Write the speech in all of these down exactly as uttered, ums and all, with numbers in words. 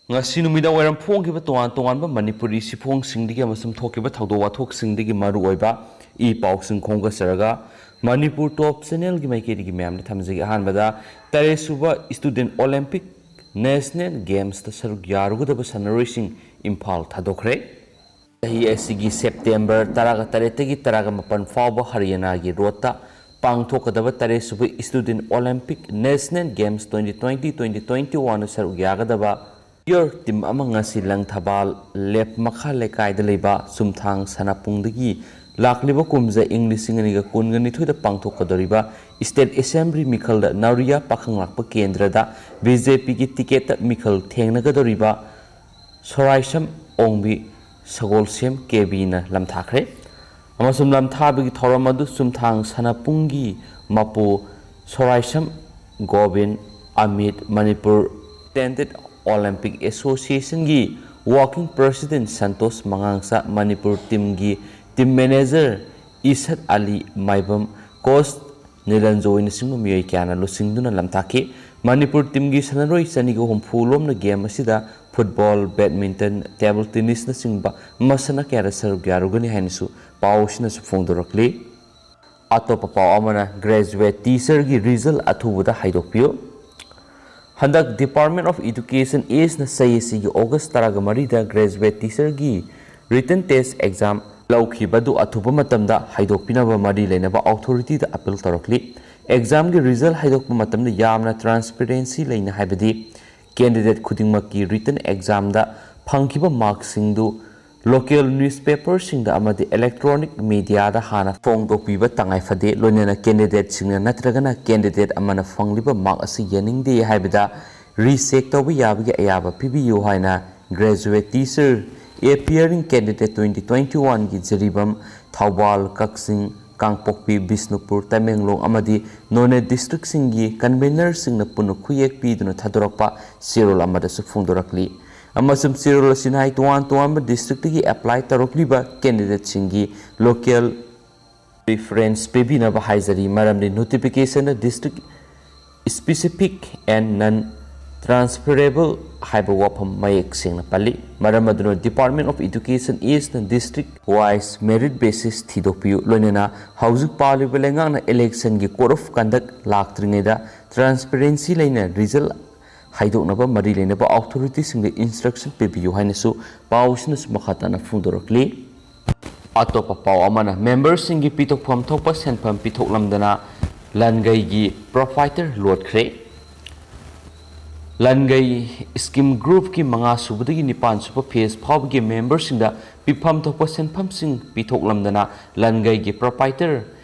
ꯉꯁꯤ ꯅꯨꯃꯤꯗꯥꯡ ꯋꯥꯏꯔꯝ ꯐꯣꯡꯈꯤꯕ ꯇꯣꯉꯥꯟ ꯇꯣꯉꯥꯟꯕ ꯃꯅꯤꯄꯨꯔꯤ ꯁꯤꯐꯣꯡꯁꯤꯡꯗꯒꯤ ꯑꯃꯁꯨꯡ ꯊꯣꯛꯈꯤꯕ ꯊꯧꯗꯣꯛ ꯋꯥꯊꯣꯛꯁꯤꯡꯗꯒꯤ ꯃꯔꯨ ꯑꯣꯏꯕ ꯏ ꯄꯥꯎꯁꯤꯡ ꯈꯣꯝꯒꯠꯆꯔꯒ ꯃꯅꯤꯄꯨꯔ ꯇꯣꯞ ꯆꯦꯅꯦꯜꯒꯤ ꯃꯥꯏꯀꯩꯗꯒꯤ ꯃꯌꯥꯝꯗ ꯊꯝꯖꯒꯦ꯫ ꯑꯍꯥꯟꯕꯗ, ꯇꯔꯦꯠ ꯁꯨꯕ Student Olympic National Gamesꯇ ꯁꯔꯨꯛ ꯌꯥꯔꯨꯒꯗꯕ ꯁꯥꯟꯅꯔꯣꯏꯁꯤꯡ ꯏꯝꯐꯥꯜ ꯊꯥꯗꯣꯛꯈ꯭ꯔꯦ꯫ ꯆꯍꯤ ꯑꯁꯤꯒꯤ ꯁꯦꯞꯇꯦꯝꯕꯔ ꯇꯔꯥꯒ ꯇꯔꯦꯠꯇꯒꯤ ꯇꯔꯥꯒ ꯃꯥꯄꯟ ꯐꯥꯎꯕ ꯍꯔꯤꯌꯥꯅꯥꯒꯤ ꯔꯣꯠꯇ ꯄꯥꯡꯊꯣꯛꯀꯗꯕ ꯇꯔꯦꯠ ꯁꯨꯕ Student Olympic National Games twenty twenty, twenty twenty-oneꯗ ꯁꯔꯨꯛ ꯌꯥꯒꯗꯕ ꯌꯣꯔ ꯇꯤꯝ ꯑꯃ ꯉꯁꯤ ꯂꯪꯊꯕꯥꯜ ꯂꯦꯞ ꯃꯈꯥ ꯂꯩꯀꯥꯏꯗ ꯂꯩꯕ ꯆꯨꯝꯊꯥꯡ ꯁꯅꯥꯄꯨꯡꯗꯒꯤ ꯂꯥꯛꯂꯤꯕ ꯀꯨꯝꯖꯥ ꯏꯪ ꯂꯤꯁꯤꯡ ꯑꯅꯤꯒ ꯀꯨꯟꯒ ꯅꯤꯊꯣꯏꯗ ꯄꯥꯡꯊꯣꯛꯀꯗꯧꯔꯤꯕ State Assembly ꯃꯤꯈꯜꯗ ꯅꯥꯎꯔꯤꯌꯥ ꯄꯥꯈꯪ ꯂꯥꯛꯄ ꯀꯦꯟꯗ꯭ꯔꯗ BJPꯒꯤ ꯇꯤꯀꯦꯠꯇ ꯃꯤꯈꯜ ꯊꯦꯡꯅꯒꯗꯧꯔꯤꯕ ꯁꯣꯔꯥꯏꯁꯝ ꯑꯣꯡꯕꯤ ꯁꯒꯣꯜꯁꯦꯝ ꯀꯦꯕꯤꯅ ꯂꯝꯊꯥꯈ꯭ꯔꯦ꯫ ꯑꯃꯁꯨꯡ ꯂꯝꯊꯥꯕꯒꯤ ꯊꯧꯔꯝ ꯑꯗꯨ ꯆꯨꯝꯊꯥꯡ ꯁꯅꯥꯄꯨꯡꯒꯤ ꯃꯄꯨ ꯁꯣꯔꯥꯏꯁꯝ Gobin Amit, Manipur Student Olympic Associationꯒꯤ Working President Santosh ꯃꯉꯥꯡꯆꯥ, Manipur ꯇꯤꯝꯒꯤ Team Manager ꯏꯁꯠ ꯑꯂꯤ ꯃꯥꯏꯕꯝ, Coach ꯅꯤꯔꯟꯖꯣꯏꯅꯆꯤꯡꯕ ꯃꯤꯑꯣꯏ ꯀꯌꯥꯅ ꯂꯨꯆꯤꯡꯗꯨꯅ ꯂꯝꯊꯥꯈꯤ꯫ ꯃꯅꯤꯄꯨꯔ ꯇꯤꯝꯒꯤ ꯁꯥꯟꯅꯔꯣꯏ ꯆꯅꯤꯒ ꯍꯨꯝꯐꯨ ꯂꯣꯝꯅ ꯒꯦꯝ ꯑꯁꯤꯗ ꯐꯨꯠꯕꯣꯜ, ꯕꯦꯗꯃꯤꯟꯇꯟ, ꯇꯦꯕꯜ ꯇꯦꯅꯤꯁꯅꯆꯤꯡꯕ ꯃꯁꯥꯟꯅ ꯀꯌꯥꯗ ꯁꯔꯨꯛ ꯌꯥꯔꯨꯒꯅꯤ ꯍꯥꯏꯅꯁꯨ ꯄꯥꯎ ꯑꯁꯤꯅꯁꯨ ꯐꯣꯡꯗꯣꯔꯛꯂꯤ꯫ ꯑꯇꯣꯞꯄ ꯄꯥꯎ ꯑꯃꯅ, Graduate Teacherꯒꯤ ꯔꯤꯖꯜ ꯑꯊꯨꯕꯗ ꯍꯥꯏꯗꯣꯛꯄꯤꯌꯨ꯫ ꯍꯟꯗꯛ Department of Education ꯑꯦꯁꯅ ꯆꯍꯤ ꯑꯁꯤꯒꯤ ꯑꯣꯒꯁ ꯇꯔꯥꯒ ꯃꯔꯤꯗ Graduate Teacherꯒꯤ Written Test Exam ꯂꯧꯈꯤꯕꯗꯨ ꯑꯊꯨꯕ ꯃꯇꯝꯗ ꯍꯥꯏꯗꯣꯛꯄꯤꯅꯕ ꯃꯔꯤ ꯂꯩꯅꯕ ꯑꯣꯊꯣꯔꯤꯇꯤꯗ ꯑꯄꯤꯜ ꯇꯧꯔꯛꯂꯤ꯫ Examꯒꯤ ꯔꯤꯖꯜ ꯍꯥꯏꯗꯣꯛꯄ ꯃꯇꯝꯗ ꯌꯥꯝꯅ transparency ꯂꯩꯅ, ꯍꯥꯏꯕꯗꯤ candidate ꯈꯨꯗꯤꯡꯃꯛꯀꯤ written examꯗ ꯐꯪꯈꯤꯕ ꯃꯥꯔꯛꯁꯤꯡꯗꯨ local newspaperꯁꯤꯡꯗ ꯑꯃꯗꯤ electronic mediaꯗ ꯍꯥꯟꯅ ꯐꯣꯡꯗꯣꯛꯄꯤꯕ ꯇꯉꯥꯏ ꯐꯗꯦ꯫ ꯂꯣꯏꯅꯅ candidateꯁꯤꯡꯅ ꯅꯠꯇ꯭ꯔꯒꯅ candidate ꯑꯃꯅ ꯐꯪꯂꯤꯕ ꯃꯥꯔꯛ ꯑꯁꯤ ꯌꯦꯡꯅꯤꯡꯗꯦ ꯍꯥꯏꯕꯗ recheck ꯇꯧꯕ ꯌꯥꯕꯒꯤ ꯑꯌꯥꯕ ꯄꯤꯕꯤꯌꯨ ꯍꯥꯏꯅ Graduate Teacher Appearing Candidate twenty twenty-oneꯒꯤ Jiribam, Thoubal, ꯀꯛꯆꯤꯡ, ꯀꯥꯡꯄꯣꯛꯄꯤ, ꯕꯤꯁꯅꯨꯄꯨꯔ, ꯇꯃꯦꯡꯂꯣꯡ ꯑꯃꯗꯤ ꯅꯣꯅꯦ districtꯁꯤꯡꯒꯤ convenerꯁꯤꯡꯅ ꯄꯨꯟꯅ ꯈꯨꯌꯦꯛ ꯄꯤꯗꯨꯅ ꯊꯥꯗꯣꯔꯛꯄ ꯆꯦꯔꯣꯜ ꯑꯃꯗꯁꯨ ꯐꯣꯡꯗꯣꯔꯛꯂꯤ꯫ ꯑꯃꯁꯨꯡ ꯆꯦꯔꯣꯜ ꯑꯁꯤꯅ ꯍꯥꯏ, ꯇꯣꯉꯥꯟ ꯇꯣꯉꯥꯟꯕ districtꯇꯒꯤ apply ꯇꯧꯔꯛꯂꯤꯕ candidateꯁꯤꯡꯒꯤ local preference ꯄꯤꯕꯤꯅꯕ ꯍꯥꯏꯖꯔꯤ, ꯃꯔꯝꯗꯤ notificationꯗ district specific and non ꯇ꯭ꯔꯥꯟꯁꯐꯔꯦꯕꯜ ꯍꯥꯏꯕ ꯋꯥꯐꯝ ꯃꯌꯦꯛ ꯁꯦꯡꯅ ꯄꯜꯂꯤ꯫ ꯃꯔꯝ ꯑꯗꯨꯅ Department of Education Eastꯅ district wise merit basis ꯊꯤꯗꯣꯛꯄꯤꯌꯨ, ꯂꯣꯏꯅꯅ ꯍꯧꯖꯤꯛ ꯄꯥꯜꯂꯤꯕ ꯂꯩꯉꯥꯛꯅ electionꯒꯤ code of conduct ꯂꯥꯛꯇ꯭ꯔꯤꯉꯩꯗ transparency ꯂꯩꯅ result ꯍꯥꯏꯗꯣꯛꯅꯕ ꯃꯔꯤ ꯂꯩꯅꯕ authorityꯁꯤꯡꯗ instruction ꯄꯤꯕꯤꯌꯨ ꯍꯥꯏꯅꯁꯨ ꯄꯥꯎꯁꯤꯅꯁꯨ ꯃꯈꯥ ꯇꯥꯅ ꯐꯣꯡꯗꯣꯔꯛꯂꯤ꯫ ꯑꯇꯣꯞꯄ ꯄꯥꯎ ꯑꯃꯅ memberꯁꯤꯡꯒꯤ ꯄꯤꯊꯣꯛꯐꯝ ꯊꯣꯛꯄ ꯁꯦꯟꯐꯝ ꯄꯤꯊꯣꯛꯂꯝꯗꯅ ꯂꯟꯒꯩꯒꯤ proprietor ꯂꯣꯠꯈ꯭ꯔꯦ꯫ ꯂꯟꯒꯩ scheme groupꯀꯤ ꯃꯉꯥ ꯁꯨꯕꯗꯒꯤ ꯅꯤꯄꯥꯟ ꯁꯨꯕ phase ꯐꯥꯎꯕꯒꯤ memberꯁꯤꯡꯗ ꯄꯤꯐꯝ ꯊꯣꯛꯄ ꯁꯦꯟꯐꯝꯁꯤꯡ ꯄꯤꯊꯣꯛꯂꯝꯗꯅ ꯂꯟꯒꯩꯒꯤ proprietor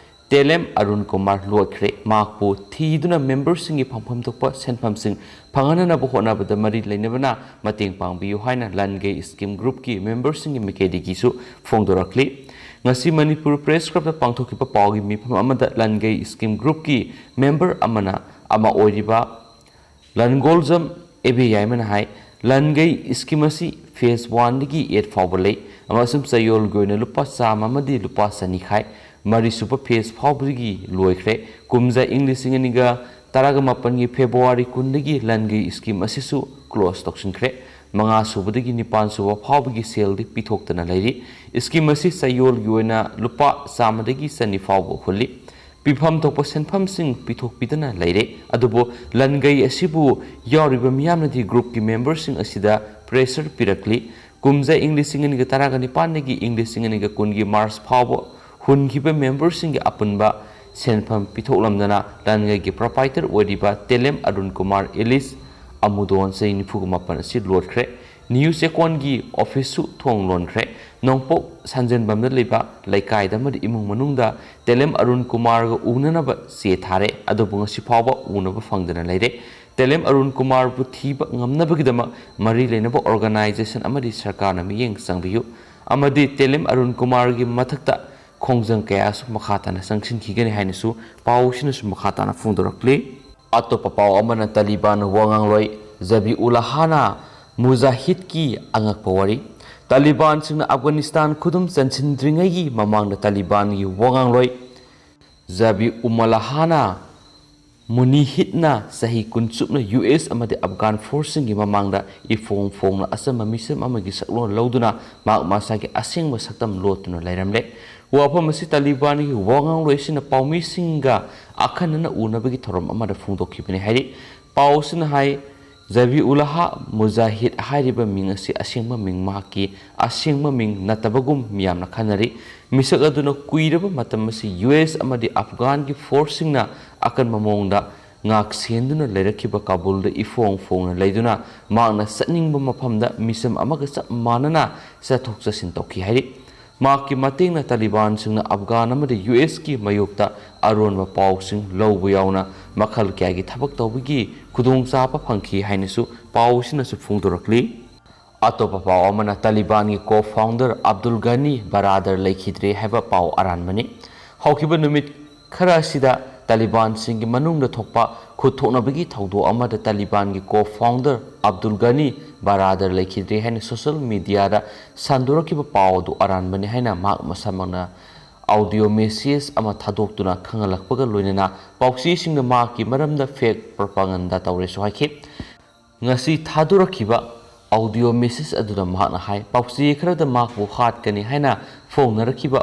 ꯇꯦꯂꯦꯝ ꯑꯔꯨꯟ ꯀꯨꯃꯥꯔ ꯂꯣꯠꯈ꯭ꯔꯦ꯫ ꯃꯍꯥꯛꯄꯨ ꯊꯤꯗꯨꯅ memberꯁꯤꯡꯒꯤ ꯐꯪꯐꯝ ꯊꯣꯛꯄ ꯁꯦꯟꯐꯝꯁꯤꯡ ꯐꯪꯍꯟꯅꯅꯕ ꯍꯣꯠꯅꯕꯗ ꯃꯔꯤ ꯂꯩꯅꯕꯅ ꯃꯇꯦꯡ ꯄꯥꯡꯕꯤꯌꯨ ꯍꯥꯏꯅ ꯂꯟꯒꯩ scheme groupꯀꯤ memberꯁꯤꯡꯒꯤ ꯃꯥꯏꯀꯩꯗꯒꯤꯁꯨ ꯐꯣꯡꯗꯣꯔꯛꯂꯤ꯫ ꯉꯁꯤ ꯃꯅꯤꯄꯨꯔ Press Clubꯇ ꯄꯥꯡꯊꯣꯛꯈꯤꯕ ꯄꯥꯎꯒꯤ ꯃꯤꯐꯝ ꯑꯃꯗ ꯂꯟꯒꯩ scheme groupꯀꯤ member ꯑꯃꯅ ꯑꯃ ꯑꯣꯏꯔꯤꯕ ꯂꯟꯒꯣꯜꯖꯝ ꯑꯦꯕꯦ ꯌꯥꯏꯃꯅ ꯍꯥꯏ, ꯂꯟꯒꯩ scheme ꯑꯁꯤ phase oneꯗꯒꯤ eight ꯐꯥꯎꯕ ꯂꯩ ꯑꯃꯁꯨꯡ ꯆꯌꯣꯜꯒꯤ ꯑꯣꯏꯅ ꯂꯨꯄꯥ ꯆꯥꯝꯃ ꯑꯃꯗꯤ ꯂꯨꯄꯥ ꯆꯅꯤ ꯈꯥꯏ꯫ ꯃꯔꯤꯁꯨꯕ phase ꯐꯥꯎꯕꯗꯒꯤ ꯂꯣꯏꯈ꯭ꯔꯦ꯫ ꯀꯨꯝꯖꯥ ꯏꯪ ꯂꯤꯁꯤꯡ ꯑꯅꯤꯒ ꯇꯔꯥꯒ ꯃꯥꯄꯟꯒꯤ February ꯀꯨꯟꯗꯒꯤ ꯂꯟꯒꯩ scheme ꯑꯁꯤꯁꯨ close ꯇꯧꯁꯤꯟꯈ꯭ꯔꯦ꯫ ꯃꯉꯥ ꯁꯨꯕꯗꯒꯤ ꯅꯤꯄꯥꯟ ꯁꯨꯕ ꯐꯥꯎꯕꯒꯤ ꯁꯦꯜꯗꯤ ꯄꯤꯊꯣꯛꯇꯅ ꯂꯩꯔꯤ꯫ Scheme ꯑꯁꯤ ꯆꯌꯣꯜꯒꯤ ꯑꯣꯏꯅ ꯂꯨꯄꯥ ꯆꯥꯝꯃꯗꯒꯤ ꯆꯅꯤ ꯐꯥꯎꯕ ꯍꯨꯜꯂꯤ꯫ ꯄꯤꯐꯝ ꯊꯣꯛꯄ ꯁꯦꯟꯐꯝꯁꯤꯡ ꯄꯤꯊꯣꯛꯄꯤꯗꯅ ꯂꯩꯔꯦ꯫ ꯑꯗꯨꯕꯨ ꯂꯟꯒꯩ ꯑꯁꯤꯕꯨ ꯌꯥꯎꯔꯤꯕ ꯃꯤꯌꯥꯝꯅꯗꯤ groupꯀꯤ memberꯁꯤꯡ ꯑꯁꯤꯗ pressure ꯄꯤꯔꯛꯂꯤ꯫ ꯀꯨꯝꯖꯥ ꯏꯪ ꯂꯤꯁꯤꯡ ꯑꯅꯤꯒ ꯇꯔꯥꯒ ꯅꯤꯄꯥꯟꯗꯒꯤ ꯏꯪ ꯂꯤꯁꯤꯡ ꯑꯅꯤꯒ ꯀꯨꯟꯒꯤ March ꯐꯥꯎꯕ ꯍꯨꯟꯈꯤꯕ memberꯁꯤꯡꯒꯤ ꯑꯄꯨꯟꯕ ꯁꯦꯟꯐꯝ ꯄꯤꯊꯣꯛꯂꯝꯗꯅ ꯂꯟꯒꯩꯒꯤ proprietor ꯑꯣꯏꯔꯤꯕ ꯇꯦꯂꯦꯝ ꯑꯔꯨꯟ ꯀꯨꯃꯥꯔ alias ꯑꯃꯨꯗꯣꯟ ꯆꯍꯤ ꯅꯤꯐꯨꯒ ꯃꯥꯄꯟ ꯑꯁꯤ ꯂꯣꯠꯈ꯭ꯔꯦ꯫ News Aconꯒꯤ officeꯁꯨ ꯊꯣꯡ ꯂꯣꯟꯈ꯭ꯔꯦ꯫ ꯅꯣꯡꯄꯣꯛ ꯁꯟꯖꯦꯟꯕꯝꯗ ꯂꯩꯕ ꯂꯩꯀꯥꯏꯗ ꯑꯃꯗꯤ ꯏꯃꯨꯡ ꯃꯅꯨꯡꯗ ꯇꯦꯂꯦꯝ ꯑꯔꯨꯟ ꯀꯨꯃꯥꯔꯒ ꯎꯅꯅꯕ ꯆꯦ ꯊꯥꯔꯦ, ꯑꯗꯨꯕꯨ ꯉꯁꯤ ꯐꯥꯎꯕ ꯎꯅꯕ ꯐꯪꯗꯅ ꯂꯩꯔꯦ꯫ ꯇꯦꯂꯦꯝ ꯑꯔꯨꯟ ꯀꯨꯃꯥꯔꯕꯨ ꯊꯤꯕ ꯉꯝꯅꯕꯒꯤꯗꯃꯛ ꯃꯔꯤ ꯂꯩꯅꯕ organization ꯑꯃꯗꯤ ꯁꯔꯀꯥꯔꯅ ꯃꯤꯠꯌꯦꯡ ꯆꯪꯕꯤꯌꯨ ꯑꯃꯗꯤ ꯇꯦꯂꯦꯝ ꯑꯔꯨꯟ ꯀꯨꯃꯥꯔꯒꯤ ꯃꯊꯛꯇ ꯈꯣꯡꯖꯪ ꯀꯌꯥꯁꯨ ꯃꯈꯥ ꯇꯥꯅ ꯆꯪꯁꯤꯟꯈꯤꯒꯅꯤ ꯍꯥꯏꯅꯁꯨ ꯄꯥꯎꯁꯤꯅꯁꯨ ꯃꯈꯥ ꯇꯥꯅ ꯐꯣꯡꯗꯣꯔꯛꯂꯤ꯫ ꯑꯇꯣꯞꯄ ꯄꯥꯎ ꯑꯃꯅ ꯇꯥꯂꯤꯕꯥꯟ ꯋꯥꯉꯥꯡꯂꯣꯏ ꯖꯕꯤꯎꯜꯂꯥꯍꯥꯅ ꯃꯨꯖꯥꯍꯤꯗꯀꯤ ꯑꯉꯛꯄ ꯋꯥꯔꯤ꯫ ꯇꯥꯂꯤꯕꯥꯟꯁꯤꯡꯅ ꯑꯐꯒꯥꯅꯤꯁꯇꯥꯟ ꯈꯨꯗꯨꯝ ꯆꯟꯁꯤꯟꯗ꯭ꯔꯤꯉꯩꯒꯤ ꯃꯃꯥꯡꯗ ꯇꯥꯂꯤꯕꯥꯟꯒꯤ ꯋꯥꯉꯥꯡꯂꯣꯏ ꯖꯕꯤꯎꯃꯂꯥꯍꯥꯅ ꯃꯨꯅꯤꯍꯤꯠꯅ ꯆꯍꯤ ꯀꯨꯟ ꯆꯨꯞꯅ ꯌꯨ ꯑꯦꯁ ꯑꯃꯗꯤ ꯑꯐꯒꯥꯟ ꯐꯣꯔꯁꯁꯤꯡꯒꯤ ꯃꯃꯥꯡꯗ ꯏꯐꯣꯡ ꯐꯣꯡꯅ ꯑꯆꯝꯕ ꯃꯤꯁꯝ ꯑꯃꯒꯤ ꯁꯛꯂꯣꯟ ꯂꯧꯗꯨꯅ ꯃꯍꯥꯛ ꯃꯁꯥꯒꯤ ꯑꯁꯦꯡꯕ ꯁꯛꯇꯝ ꯂꯣꯠꯇꯨꯅ ꯂꯩꯔꯝꯂꯦ꯫ ꯋꯥꯐꯝ ꯑꯁꯤ ꯇꯥꯂꯤꯕꯥꯟꯒꯤ ꯋꯥ ꯉꯥꯡꯂꯣꯏ ꯑꯁꯤꯅ ꯄꯥꯎꯃꯤꯁꯤꯡꯒ ꯑꯈꯟꯅꯅ ꯎꯅꯕꯒꯤ ꯊꯧꯔꯝ ꯑꯃꯗ ꯐꯣꯡꯗꯣꯛꯈꯤꯕꯅꯤ ꯍꯥꯏꯔꯤ꯫ ꯄꯥꯎ ꯑꯁꯤꯅ ꯍꯥꯏ, ꯖꯕꯤꯎꯂꯥꯍ ꯃꯨꯖꯥꯍꯤꯗ ꯍꯥꯏꯔꯤꯕ ꯃꯤꯡ ꯑꯁꯤ ꯑꯁꯦꯡꯕ ꯃꯤꯡ, ꯃꯍꯥꯛꯀꯤ ꯑꯁꯦꯡꯕ ꯃꯤꯡ ꯅꯠꯇꯕꯒꯨꯝ ꯃꯤꯌꯥꯝꯅ ꯈꯟꯅꯔꯤ꯫ ꯃꯤꯁꯛ ꯑꯗꯨꯅ ꯀꯨꯏꯔꯕ ꯃꯇꯝ ꯑꯁꯤ ꯌꯨ ꯑꯦꯁ ꯑꯃꯗꯤ ꯑꯐꯒꯥꯟꯒꯤ ꯐꯣꯔꯁꯁꯤꯡꯅ ꯑꯀꯟꯕ ꯃꯑꯣꯡꯗ ꯉꯥꯛ ꯁꯦꯟꯗꯨꯅ ꯂꯩꯔꯛꯈꯤꯕ ꯀꯥꯕꯨꯜꯗ ꯏꯐꯣꯡ ꯐꯣꯡꯅ ꯂꯩꯗꯨꯅ ꯃꯍꯥꯛꯅ ꯆꯠꯅꯤꯡꯕ ꯃꯐꯝꯗ ꯃꯤꯁꯝ ꯑꯃꯒ ꯆꯞ ꯃꯥꯟꯅꯅ ꯆꯠꯊꯣꯛ ꯆꯠꯁꯤꯟ ꯇꯧꯈꯤ ꯍꯥꯏꯔꯤ꯫ ꯃꯍꯥꯛꯀꯤ ꯃꯇꯦꯡꯅ ꯇꯥꯂꯤꯕꯥꯟꯁꯤꯡꯅ ꯑꯐꯒꯥꯟ ꯑꯃꯗꯤ ꯌꯨ ꯑꯦꯁꯀꯤ ꯃꯥꯌꯣꯛꯇ ꯑꯔꯣꯟꯕ ꯄꯥꯎꯁꯤꯡ ꯂꯧꯕ ꯌꯥꯎꯅ ꯃꯈꯜ ꯀꯌꯥꯒꯤ ꯊꯕꯛ ꯇꯧꯕꯒꯤ ꯈꯨꯗꯣꯡꯆꯥꯕ ꯐꯪꯈꯤ ꯍꯥꯏꯅꯁꯨ ꯄꯥꯎ ꯑꯁꯤꯅꯁꯨ ꯐꯣꯡꯗꯣꯔꯛꯂꯤ꯫ ꯑꯇꯣꯞꯄ ꯄꯥꯎ ꯑꯃꯅ ꯇꯥꯂꯤꯕꯥꯟꯒꯤ ꯀꯣ ꯐꯥꯎꯟꯗꯔ ꯑꯕꯗꯨꯜ ꯒꯅꯤ ꯕꯔꯥꯗꯔ ꯂꯩꯈꯤꯗ꯭ꯔꯦ ꯍꯥꯏꯕ ꯄꯥꯎ ꯑꯔꯥꯟꯕꯅꯤ꯫ ꯍꯧꯈꯤꯕ ꯅꯨꯃꯤꯠ ꯈꯔ ꯑꯁꯤꯗ ꯇꯥꯂꯤꯕꯥꯟꯁꯤꯡꯒꯤ ꯃꯅꯨꯡꯗ ꯊꯣꯛꯄ ꯈꯨꯠ ꯊꯣꯛꯅꯕꯒꯤ ꯊꯧꯗꯣꯛ ꯑꯃꯗ ꯇꯥꯂꯤꯕꯥꯟꯒꯤ ꯀꯣ ꯐꯥꯎꯟꯗꯔ ꯑꯕꯗꯨꯜ ꯒꯅꯤ ꯕꯔꯥꯗꯔ ꯂꯩꯈꯤꯗ꯭ꯔꯦ ꯍꯥꯏꯅ ꯁꯣꯁꯤꯌꯦꯜ ꯃꯤꯗꯤꯌꯥꯗ ꯁꯟꯗꯣꯔꯛꯈꯤꯕ ꯄꯥꯎ ꯑꯗꯨ ꯑꯔꯥꯟꯕꯅꯤ ꯍꯥꯏꯅ ꯃꯍꯥꯛ ꯃꯁꯥꯃꯛꯅ ꯑꯥꯎꯗꯤꯑꯣ ꯃꯦꯁꯦꯖ ꯑꯃ ꯊꯥꯗꯣꯛꯇꯨꯅ ꯈꯪꯍꯜꯂꯛꯄꯒ ꯂꯣꯏꯅꯅ ꯄꯥꯎꯆꯦꯁꯤꯡꯅ ꯃꯍꯥꯛꯀꯤ ꯃꯔꯝꯗ ꯐꯦꯛ ꯄ꯭ꯔꯣꯄꯥꯒꯟꯗꯥ ꯇꯧꯔꯦꯁꯨ ꯍꯥꯏꯈꯤ꯫ ꯉꯁꯤ ꯊꯥꯗꯣꯔꯛꯈꯤꯕ ꯑꯥꯎꯗꯤꯑꯣ ꯃꯦꯁꯦꯖ ꯑꯗꯨꯗ ꯃꯍꯥꯛꯅ ꯍꯥꯏ, ꯄꯥꯎꯆꯦ ꯈꯔꯗ ꯃꯍꯥꯛꯄꯨ ꯍꯥꯠꯀꯅꯤ ꯍꯥꯏꯅ ꯐꯣꯡꯅꯔꯛꯈꯤꯕ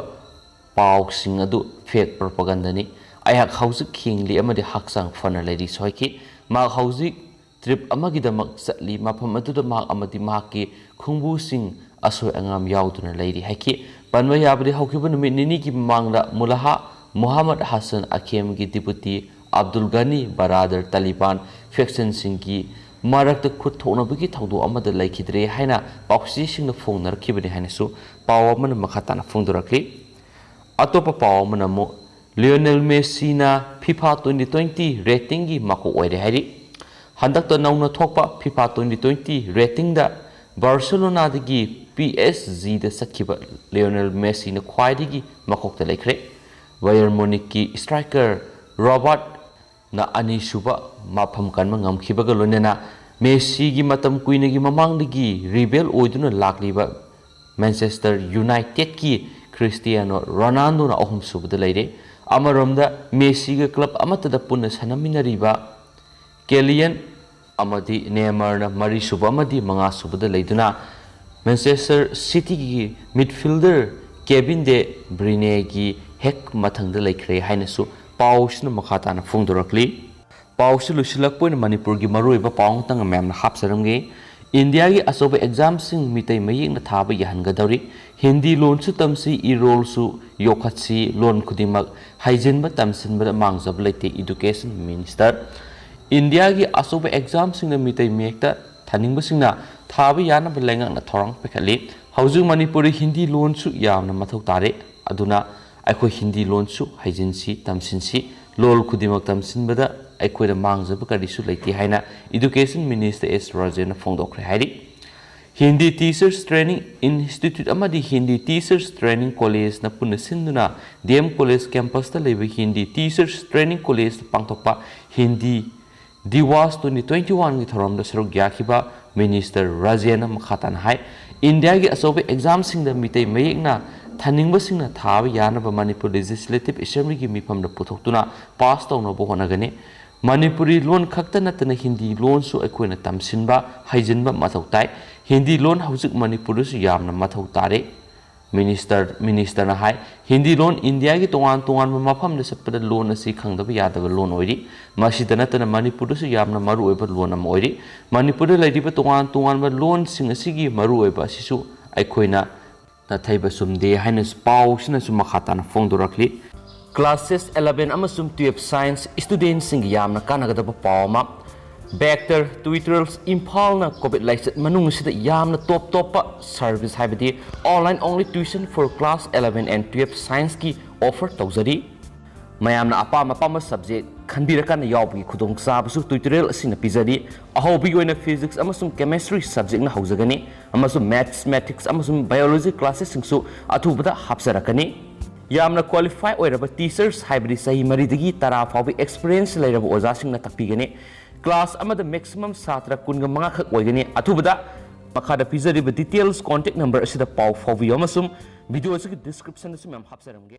ꯄꯥꯎꯁꯤꯡ ꯑꯗꯨ ꯐꯦꯛ ꯄ꯭ꯔꯣꯄꯥꯒꯟꯗꯥꯅꯤ꯫ ꯑꯩꯍꯥꯛ ꯍꯧꯖꯤꯛ ꯍꯤꯡꯂꯤ ꯑꯃꯗꯤ ꯍꯛꯆꯥꯡ ꯐꯅ ꯂꯩꯔꯤ ꯁꯣꯏꯈꯤ꯫ ꯃꯍꯥꯛ ꯍꯧꯖꯤꯛ ꯇ꯭ꯔꯤꯞ ꯑꯃꯒꯤꯗꯃꯛ ꯆꯠꯂꯤ꯫ ꯃꯐꯝ ꯑꯗꯨꯗ ꯃꯍꯥꯛ ꯑꯃꯗꯤ ꯃꯍꯥꯛꯀꯤ ꯈꯣꯡꯕꯨꯁꯤꯡ ꯑꯁꯣꯏ ꯑꯉꯥꯝ ꯌꯥꯎꯗꯨꯅ ꯂꯩꯔꯤ ꯍꯥꯏꯈꯤ꯫ ꯄꯟꯕ ꯌꯥꯕꯗꯤ ꯍꯧꯈꯤꯕ ꯅꯨꯃꯤꯠ ꯅꯤꯅꯤꯒꯤ ꯃꯃꯥꯡꯗ ꯃꯨꯂꯥꯍꯥ ꯃꯨꯍꯝꯃꯗ ꯍꯁꯟ ꯑꯈꯦꯝꯒꯤ ꯗꯤꯄꯨꯇꯤ ꯑꯕꯗꯨꯜ ꯒꯅꯤ ꯕꯔꯥꯗꯔ ꯇꯥꯂꯤꯕꯥꯟ ꯐꯦꯛꯁꯟꯁꯤꯡꯒꯤ ꯃꯔꯛꯇ ꯈꯨꯠ ꯊꯣꯛꯅꯕꯒꯤ ꯊꯧꯗꯣꯛ ꯑꯃꯗ ꯂꯩꯈꯤꯗ꯭ꯔꯦ ꯍꯥꯏꯅ ꯄꯥꯎꯆꯦꯁꯤꯡꯅ ꯐꯣꯡꯅꯔꯛꯈꯤꯕꯅꯤ ꯍꯥꯏꯅꯁꯨ ꯄꯥꯎ ꯑꯃꯅ ꯃꯈꯥ ꯇꯥꯅ ꯐꯣꯡꯗꯣꯔꯛꯂꯤ꯫ ꯑꯇꯣꯞꯄ ꯄꯥꯎ ꯑꯃꯅ ꯑꯃꯨꯛ ꯂꯤꯑꯣꯅꯦꯜ ꯃꯦꯁꯤꯅ ꯐꯤꯐꯥ ꯇ꯭ꯋꯦꯟꯇꯤ ꯇ꯭ꯋꯦꯟꯇꯤ ꯔꯦꯇꯤꯡꯒꯤ ꯃꯀꯣꯛ ꯑꯣꯏꯔꯦ ꯍꯥꯏꯔꯤ꯫ ꯍꯟꯗꯛꯇ ꯅꯧꯅ ꯊꯣꯛꯄ ꯐꯤꯐꯥ ꯇ꯭ꯋꯦꯟꯇꯤ ꯇ꯭ꯋꯦꯟꯇꯤ ꯔꯦꯇꯤꯡꯗ ꯕꯥꯔꯁꯦꯂꯣꯅꯥꯗꯒꯤ ꯄꯤ ꯑꯦꯁ ꯖꯤꯗ ꯆꯠꯈꯤꯕ ꯂꯤꯑꯣꯅꯦꯜ ꯃꯦꯁꯤꯅ ꯈ꯭ꯋꯥꯏꯗꯒꯤ ꯃꯀꯣꯛꯇ ꯂꯩꯈ꯭ꯔꯦ꯫ ꯕꯥꯌꯔꯟ ꯃꯨꯅꯤꯛꯀꯤ ꯏꯁꯇ꯭ꯔꯥꯏꯀꯔ ꯔꯣꯕꯥꯔꯠꯅ ꯑꯅꯤꯁꯨꯕ ꯃꯐꯝ ꯀꯟꯕ ꯉꯝꯈꯤꯕꯒ ꯂꯣꯏꯅꯅ ꯃꯦꯁꯤꯒꯤ ꯃꯇꯝ ꯀꯨꯏꯅꯒꯤ ꯃꯃꯥꯡꯗꯒꯤ ꯔꯤꯕꯦꯜ ꯑꯣꯏꯗꯨꯅ ꯂꯥꯛꯂꯤꯕ ꯃꯦꯟꯆꯦꯁꯇꯔ ꯌꯨꯅꯥꯏꯇꯦꯗꯀꯤ ꯈ꯭ꯔꯤꯁꯇꯤꯌꯥꯅꯣ ꯔꯣꯅꯥꯜꯗꯣꯅ ꯑꯍꯨꯝꯁꯨꯕꯗ ꯂꯩꯔꯦ꯫ ꯑꯃꯔꯣꯝꯗ, ꯃꯦꯁꯤꯒ ꯀ꯭ꯂꯕ ꯑꯃꯠꯇꯗ ꯄꯨꯟꯅ ꯁꯥꯟꯅꯃꯤꯟꯅꯔꯤꯕ ꯀꯦꯂꯤꯌꯟ ꯑꯃꯗꯤ ꯅꯦꯃꯔꯅ ꯃꯔꯤꯁꯨꯕ ꯑꯃꯗꯤ ꯃꯉꯥꯁꯨꯕꯗ ꯂꯩꯗꯨꯅ ꯃꯦꯟꯆꯦꯁꯇꯔ ꯁꯤꯇꯤꯒꯤ ꯃꯤꯗꯐꯤꯜꯗꯔ ꯀꯦꯕꯤꯟ ꯗꯦ ꯕ꯭ꯔꯤꯅꯦꯒꯤ ꯍꯦꯛ ꯃꯊꯪꯗ ꯂꯩꯈ꯭ꯔꯦ ꯍꯥꯏꯅꯁꯨ ꯄꯥꯎꯁꯤꯅ ꯃꯈꯥ ꯇꯥꯅ ꯐꯣꯡꯗꯣꯔꯛꯂꯤ꯫ ꯄꯥꯎꯁꯤ ꯂꯣꯏꯁꯤꯜꯂꯛꯄ ꯑꯣꯏꯅ ꯃꯅꯤꯄꯨꯔꯒꯤ ꯃꯔꯨꯑꯣꯏꯕ ꯄꯥꯎ ꯑꯃꯇꯪ ꯃꯌꯥꯝꯅ ꯍꯥꯞꯆꯔꯝꯒꯦ꯫ ꯏꯟꯗꯤꯌꯥꯒꯤ ꯑꯆꯧꯕ ꯑꯦꯛꯖꯥꯝꯁꯤꯡ ꯃꯤꯇꯩ ꯃꯌꯦꯛꯅ ꯊꯥꯕ ꯌꯥꯍꯟꯒꯗꯧꯔꯤ꯫ ꯍꯤꯟꯗꯤ ꯂꯣꯟꯁꯨ ꯇꯝꯁꯤ, ꯏꯔꯣꯜꯁꯨ ꯌꯣꯛꯈꯠꯁꯤ, ꯂꯣꯟ ꯈꯨꯗꯤꯡꯃꯛ ꯍꯩꯖꯤꯟꯕ ꯇꯝꯁꯤꯟꯕꯗ ꯃꯥꯡꯖꯕ ꯂꯩꯇꯦ, ꯏꯗꯨꯀꯦꯁꯟ ꯃꯤꯅꯤꯁꯇꯔ꯫ ꯏꯟꯗꯤꯌꯥꯒꯤ ꯑꯆꯧꯕ ꯑꯦꯛꯖꯥꯝꯁꯤꯡꯗ ꯃꯤꯇꯩ ꯃꯌꯦꯛꯇ ꯊꯥꯅꯤꯡꯕꯁꯤꯡꯅ ꯊꯥꯕ ꯌꯥꯅꯕ ꯂꯩꯉꯥꯛꯅ ꯊꯧꯔꯥꯡ ꯄꯥꯏꯈꯠꯂꯤ꯫ ꯍꯧꯖꯤꯛ ꯃꯅꯤꯄꯨꯔꯗ ꯍꯤꯟꯗꯤ ꯂꯣꯟꯁꯨ ꯌꯥꯝꯅ ꯃꯊꯧ ꯇꯥꯔꯦ꯫ ꯑꯗꯨꯅ ꯑꯩꯈꯣꯏ ꯍꯤꯟꯗꯤ ꯂꯣꯟꯁꯨ ꯍꯩꯖꯤꯟꯁꯤ, ꯇꯝꯁꯤꯟꯁꯤ꯫ ꯂꯣꯜ ꯈꯨꯗꯤꯡꯃꯛ ꯇꯝꯁꯤꯟꯕꯗ ꯑꯩꯈꯣꯏꯗ ꯃꯥꯡꯖꯕ ꯀꯔꯤꯁꯨ ꯂꯩꯇꯦ ꯍꯥꯏꯅ ꯏꯗꯨꯀꯦꯁꯟ ꯃꯤꯅꯤꯁꯇꯔ ꯑꯦꯁ ꯔꯥꯖꯦꯟꯅ ꯐꯣꯡꯗꯣꯛꯈ꯭ꯔꯦ ꯍꯥꯏꯔꯤ꯫ ꯍꯤꯟꯗꯤ ꯇꯤꯆꯔꯁ ꯇ꯭ꯔꯦꯅꯤꯡ ꯏꯟꯁꯇꯤꯇ꯭ꯌꯨꯠ ꯑꯃꯗꯤ ꯍꯤꯟꯗꯤ ꯇꯤꯆꯔꯁ ꯇ꯭ꯔꯦꯅꯤꯡ ꯀꯣꯂꯦꯖꯅ ꯄꯨꯟꯅ ꯁꯤꯟꯗꯨꯅ ꯗꯤ ꯑꯦꯝ ꯀꯣꯂꯦꯖ ꯀꯦꯝꯄꯁꯇ ꯂꯩꯕ ꯍꯤꯟꯗꯤ ꯇꯤꯆꯔꯁ ꯇ꯭ꯔꯦꯅꯤꯡ ꯀꯣꯂꯦꯖꯇ ꯄꯥꯡꯊꯣꯛꯄ ꯍꯤꯟꯗꯤ ꯗꯤꯋꯥꯁ ꯇ꯭ꯋꯦꯟꯇꯤ ꯇ꯭ꯋꯦꯟꯇꯤ ꯋꯥꯟꯒꯤ ꯊꯧꯔꯝꯗ ꯁꯔꯨꯛ ꯌꯥꯈꯤꯕ ꯃꯤꯅꯤꯁꯇꯔ ꯔꯥꯖꯦꯟꯅ ꯃꯈꯥ ꯇꯥꯅ ꯍꯥꯏ, ꯏꯟꯗꯤꯌꯥꯒꯤ ꯑꯆꯧꯕ ꯑꯦꯛꯖꯥꯝꯁꯤꯡꯗ ꯃꯤꯇꯩ ꯃꯌꯦꯛꯅ ꯊꯥꯅꯤꯡꯕꯁꯤꯡꯅ ꯊꯥꯕ ꯌꯥꯅꯕ ꯃꯅꯤꯄꯨꯔ ꯂꯦꯖꯤꯁꯂꯦꯇꯤꯚ ꯑꯦꯁꯦꯝꯕ꯭ꯂꯤꯒꯤ ꯃꯤꯐꯝꯗ ꯄꯨꯊꯣꯛꯇꯨꯅ ꯄꯥꯁ ꯇꯧꯅꯕ ꯍꯣꯠꯅꯒꯅꯤ꯫ ꯃꯅꯤꯄꯨꯔꯤ ꯂꯣꯟ ꯈꯛꯇ ꯅꯠꯇꯅ ꯍꯤꯟꯗꯤ ꯂꯣꯟꯁꯨ ꯑꯩꯈꯣꯏꯅ ꯇꯝꯁꯤꯟꯕ, ꯍꯩꯖꯤꯟꯕ ꯃꯊꯧ ꯇꯥꯏ꯫ ꯍꯤꯟꯗꯤ ꯂꯣꯟ ꯍꯧꯖꯤꯛ ꯃꯅꯤꯄꯨꯔꯗꯁꯨ ꯌꯥꯝꯅ ꯃꯊꯧ ꯇꯥꯔꯦ꯫ ꯃꯤꯅꯤꯁꯇꯔ, ꯃꯤꯅꯤꯁꯇꯔꯅ ꯍꯥꯏ, ꯍꯤꯟꯗꯤ ꯂꯣꯟ ꯏꯟꯗꯤꯌꯥꯒꯤ ꯇꯣꯉꯥꯟ ꯇꯣꯉꯥꯟꯕ ꯃꯐꯝꯗ ꯆꯠꯄꯗ ꯂꯣꯟ ꯑꯁꯤ ꯈꯪꯗꯕ ꯌꯥꯗꯕ ꯂꯣꯟ ꯑꯣꯏꯔꯤ꯫ ꯃꯁꯤꯗ ꯅꯠꯇꯅ ꯃꯅꯤꯄꯨꯔꯗꯁꯨ ꯌꯥꯝꯅ ꯃꯔꯨꯑꯣꯏꯕ ꯂꯣꯟ ꯑꯃ ꯑꯣꯏꯔꯤ꯫ ꯃꯅꯤꯄꯨꯔꯗ ꯂꯩꯔꯤꯕ ꯇꯣꯉꯥꯟ ꯇꯣꯉꯥꯟꯕ ꯂꯣꯟꯁꯤꯡ ꯑꯁꯤꯒꯤ ꯃꯔꯨꯑꯣꯏꯕ ꯑꯁꯤꯁꯨ ꯑꯩꯈꯣꯏꯅ ꯅꯥꯊꯩꯕ ꯆꯨꯝꯗꯦ ꯍꯥꯏꯅ ꯄꯥꯎꯁꯤꯅꯁꯨ ꯃꯈꯥ ꯇꯥꯅ ꯐꯣꯡꯗꯣꯔꯛꯂꯤ꯫ ꯀ꯭ꯂꯥꯁꯦꯁ eleven ꯑꯃꯁꯨꯡ twelve ꯁꯥꯏꯟꯁ ꯁ꯭ꯇꯨꯗꯦꯟꯠꯁꯤꯡꯒꯤ ꯌꯥꯝꯅ ꯀꯥꯟꯅꯒꯗꯕ ꯄꯥꯎ ꯑꯃ꯫ ꯕꯦꯛꯇꯔ ꯇ꯭ꯌꯨꯇꯣꯔꯤꯌꯦꯜꯁ ꯏꯝꯐꯥꯜꯅ ꯀꯣꯚꯤꯗ ꯂꯥꯏꯆꯠ ꯃꯅꯨꯡ ꯑꯁꯤꯗ ꯌꯥꯝꯅ ꯇꯣꯞ ꯇꯣꯞꯄ ꯁꯔꯚꯤꯁ, ꯍꯥꯏꯕꯗꯤ online only tuition for class eleven and twelve ꯁꯥꯏꯟꯁꯀꯤ ꯑꯣꯐꯔ ꯇꯧꯖꯔꯤ꯫ ꯃꯌꯥꯝꯅ ꯑꯄꯥꯝ ꯑꯄꯥꯝꯕ ꯁꯕꯖꯦꯛ ꯈꯟꯕꯤꯔꯀꯥꯟꯗ ꯌꯥꯎꯕꯒꯤ ꯈꯨꯗꯣꯡꯆꯥꯕꯁꯨ ꯇ꯭ꯌꯨꯇꯣꯔꯤꯌꯦꯜ ꯑꯁꯤꯅ ꯄꯤꯖꯔꯤ꯫ ꯑꯍꯧꯕꯒꯤ ꯑꯣꯏꯅ ꯐꯤꯖꯤꯛꯁ ꯑꯃꯁꯨꯡ ꯀꯦꯃꯦꯁꯇ꯭ꯔꯤ ꯁꯕꯖꯦꯛꯅ ꯍꯧꯖꯒꯅꯤ, ꯑꯃꯁꯨꯡ ꯃꯦꯊꯁ, ꯃꯦꯊꯤꯛꯁ ꯑꯃꯁꯨꯡ ꯕꯥꯏꯑꯣꯂꯣꯖꯤ ꯀ꯭ꯂꯥꯁꯦꯁꯁꯤꯡꯁꯨ ꯑꯊꯨꯕꯗ ꯍꯥꯞꯆꯔꯛꯀꯅꯤ꯫ ꯌꯥꯝꯅ ꯀ꯭ꯋꯥꯂꯤꯐꯥꯏ ꯑꯣꯏꯔꯕ ꯇꯤꯆꯔꯁ, ꯍꯥꯏꯕꯗꯤ ꯆꯍꯤ ꯃꯔꯤꯗꯒꯤ ꯇꯔꯥ ꯐꯥꯎꯕ ꯑꯦꯛꯁꯄꯤꯔꯤꯌꯦꯟꯁ ꯂꯩꯔꯕ ꯑꯣꯖꯥꯁꯤꯡꯅ ꯇꯥꯛꯄꯤꯒꯅꯤ꯫ ꯀ꯭ꯂꯥꯁ ꯑꯃꯗ ꯃꯦꯛꯁꯤꯃꯝ ꯁꯥꯇ꯭ꯔ ꯀꯨꯟꯒ ꯃꯉꯥ ꯈꯛ ꯑꯣꯏꯒꯅꯤ꯫ ꯑꯊꯨꯕꯗ ꯃꯈꯥꯗ ꯄꯤꯖꯔꯤꯕ ꯗꯤꯇꯦꯜꯁ ꯀꯣꯟꯇꯦꯛ ꯅꯝꯕꯔ ꯑꯁꯤꯗ ꯄꯥꯎ ꯐꯥꯎꯕꯤꯌꯨ, ꯑꯃꯁꯨꯡ ꯚꯤꯗꯤꯑꯣ ꯑꯁꯤꯒꯤ ꯗꯤꯁꯀ꯭ꯔꯤꯞꯁꯟꯗꯁꯨ ꯃꯌꯥꯝ ꯍꯥꯞꯆꯔꯝꯒꯦ꯫